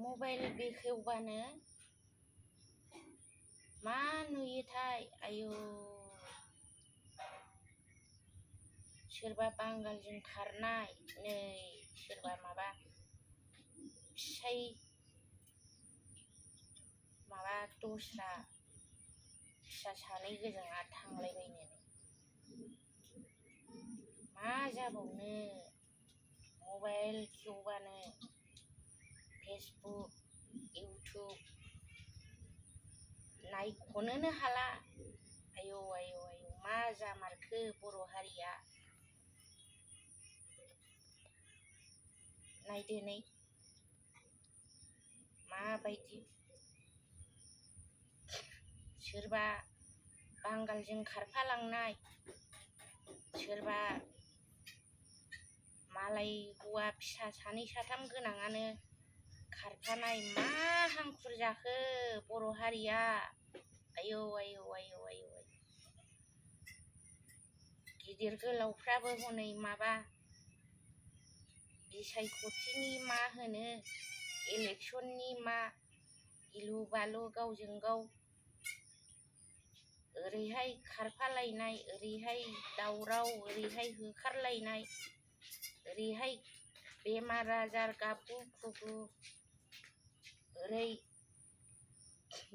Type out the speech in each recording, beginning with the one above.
Mobile बेखेवबानो मा नुयोथाय आयौ सोरबा बांगालजों खारनाय नै सोरबा माबा फिसाय माबा दस्रा फिसा सानै गोजाङा थांलायबायनो मा जाबावनो मबाइल खेवबानो फेसबुक इउटुब नायख'नोनो हाला आयौ आयौ आयौ मा जामारखो बर' हारिया नायदो नै माबायदि सोरबा बांगालजों खारफालांनाय सोरबा मालाय हौवा फिसा सानै साथाम गोनाङानो खारफानाय मा हांखुर जाखो बर' हारिया आयौ आयौ आयौ आयौ गिदिर गोलावफ्राबो हनै माबा बिसायख'थिनि मा होनो इलेक्सननि मा गिलु बालु गावजों गाव ओरैहाय खारफालायनाय ओरैहाय दावराव ओरैहाय होखारलायनाय ओरैहाय बेमार आजार गाबगु खुगु ओरै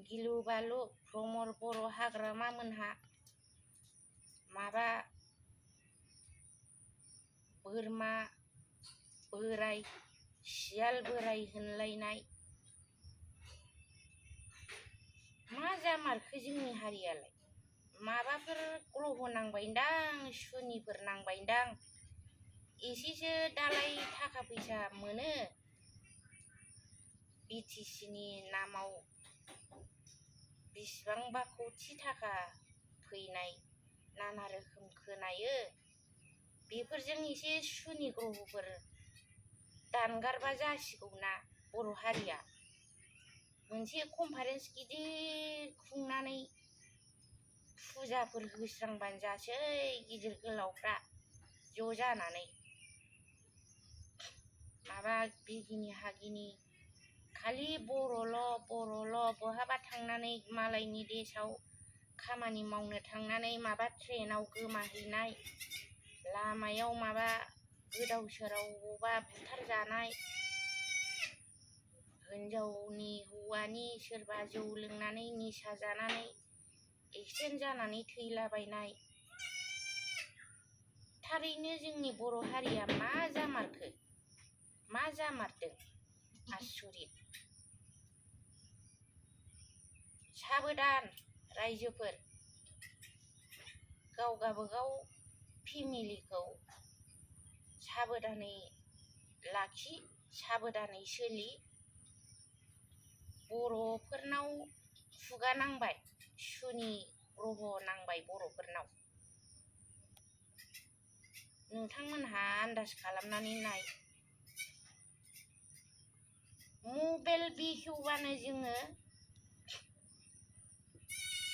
गिलु बालु प्रमद बर' हाग्रामा मोनहा माबा बोरमा बोराय सियाल बोराय होनलायनाय मा जामारखो जोंनि हारियालाय माबाफोर ग्रह नांबायदां सुनिफोर नांबायदां एसेसो दालाय थाखा फैसा मोनो बिटिसिनि नामाव बिसिबांबा खौथि थाखा फैनाय नाना रोखोम खोनायो बेफोरजों एसे सुनि ग्रहफोर दानगारबा जासिगौना बर' हारिया मोनसे कनफारेन्स गिदिर खुंनानै फुजाफोर होस्रांबानो जासै गिदिर गोलावफ्रा ज' जानानै माबा बिगिनि हागिनि खालि बर'ल' बहाबा थांनानै मालायनि देशआव खामानि मावनो थांनानै माबा ट्रेनाव गोमाहैनाय लामायाव माबा गोदाव सोराव बबेबा बुथारजानाय हिनजावनि हौवानि सोरबा जौ लोंनानै निसा जानानै एक्सिडेन्ट जानानै थैलाबायनाय थारैनो जोंनि बर' हारिया मा जामारखो मा जामारदों आसरित साबधान रायजोफोर गाव गाबागाव फेमिलिखौ साबधानै लाखि साबधानै सोलि बर'फोरनाव खुगा नांबाय सुनि ग्रह नांबाय बर'फोरनाव नोंथांमोनहा आन्दाज खालामनानै नाय मबाइल बेखेवबानो जोङो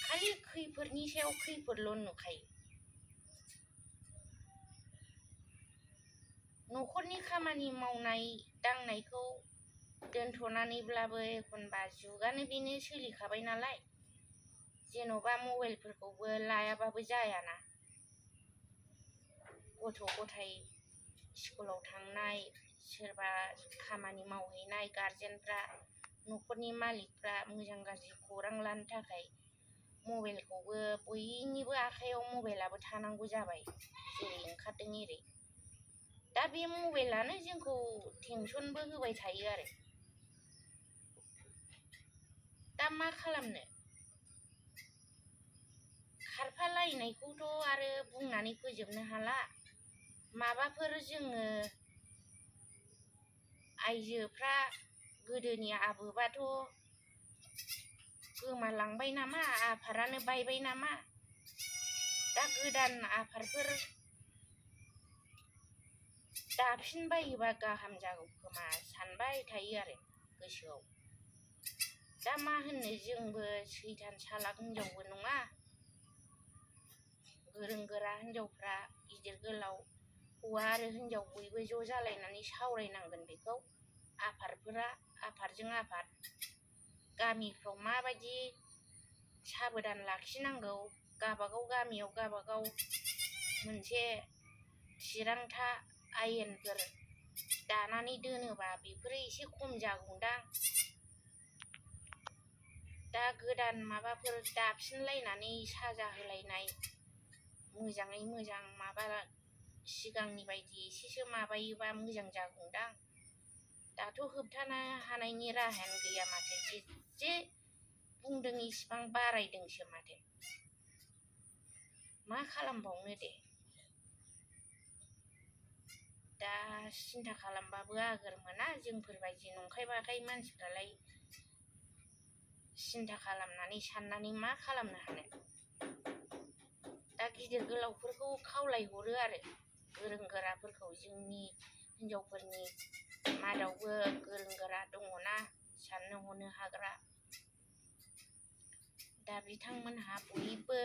खालि खैफोदनि सायाव खैफोदल' नुखायो न'खरनि खामानि मावनाय दांनायखौ दोनथ'नानैब्लाबो एखनबा जुगानो बेनो सोलिखाबाय नालाय जेन'बा मबाइलफोरखौबो लायाबाबो जायाना गथ' गथाय स्कुलाव थांनाय सोरबा खामानि मावहैनाय गारजेनफ्रा न'खरनि मालिकफ्रा मोजां गाज्रि खौरां लानो थाखाय मबाइलखौबो बयनिबो आखाइयाव मबाइलाबो थानांगौ जाबाय जेरै ओंखारदों एरै दा बे मबाइलानो जोंखौ टेनसनबो होबाय थायो आरो दा मा खालामनो खारफालायनायखौथ' आरो बुंनानै फोजोबनो हाला माबाफोर जोङो आइजोफ्रा गोदोनि आबोबाथ' गोमालांबाय नामा आफारानो बायबाय नामा दा गोदान आफारफोर दाफिनबायोबा गाहाम जागौ खोमा सानबाय थायो आरो गोसोआव दा मा होननो जोंबो सैथान सालाक हिनजावबो नङा गोरों गोरा हिनजावफ्रा गिदिर गोलाव हौवा आरो हिनजाव बयबो ज' जालायनानै सावरायनांगोन बेखौ आफादजों आफाद गामिफ्राव माबायदि साबधान लाखिनांगौ, गावबागाव गामियाव गावबागाव मोनसे थिरांथा आयेनफोर दानानै दोनोबा बेफोरो एसे खम जागौदां। दा गोदान माबाफोर दाफिनलायनानै साजा होलायनाय, मोजाङै मोजां माबा सिगांनि बायदि एसेसो माबायोबा मोजां जागौदां। दाथ' होबथानो हानायनि राहायानो गैया माथो, जे बुंदों इसिबां बारायदोंसो माथो। मा खालामबावनो दे। दा सिन्था खालामबाबो आगोर मोना, जोंफोरबायदि नंखाय बाखाय मानसिफ्रालाय सिन्था खालामनानै साननानै मा खालामनो हानो। दा गिदिर गोलावफोरखौ खावलायहरो आरो गोरों गोराफोरखौ, जोंनि हिनजावफोरनि मादावबो गोरों गोरा दङना, साननो हनो हाग्रा। दा बिथांमोनहा बयबो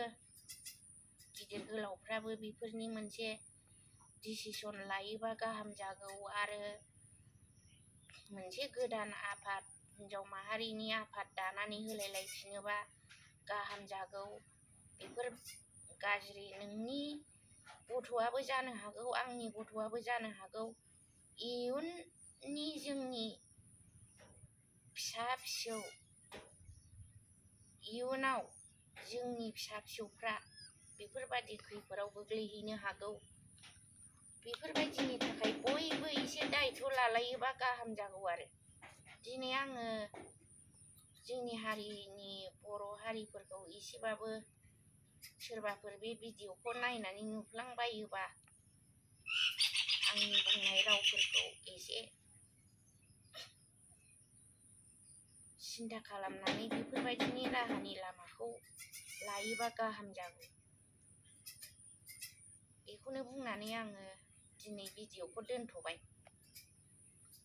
गिदिर गोलावफ्राबो बेफोरनि मोनसे डिसिसन लायोबा गाहाम जागौ, आरो मोनसे गोदान आफाद, हिनजाव माहारिनि आफाद दानानै होलायलायफिनोबा गाहाम जागौ। बेफोर गाज्रि, नोंनि गथ'आबो जानो हागौ, आंनि गथ'आबो जानो हागौ, इयुननि जोंनि फिसा फिसौ, इयुनाव जोंनि फिसा फिसौफ्रा बेफोरबायदि खैफोदाव गोग्लैहैनो हागौ। बेफोरबायदिनि थाखाय बयबो एसे दायथ' लालायोबा गाहाम जागौ आरो। दिनै आङो जोंनि हारिनि बर' हारिफोरखौ एसेबाबो सोरबाफोर बे भिडिअखौ नायनानै नुफ्लांबायोबा आंनि बुंनाय रावफोरखौ एसे सिन्था खालामनानै बेफोरबायदिनि राहानि लामाखौ लायोबा गाहाम जागौ। बेखौनो बुंनानै आङो दिनै भिडिअखौ दोनथ'बाय।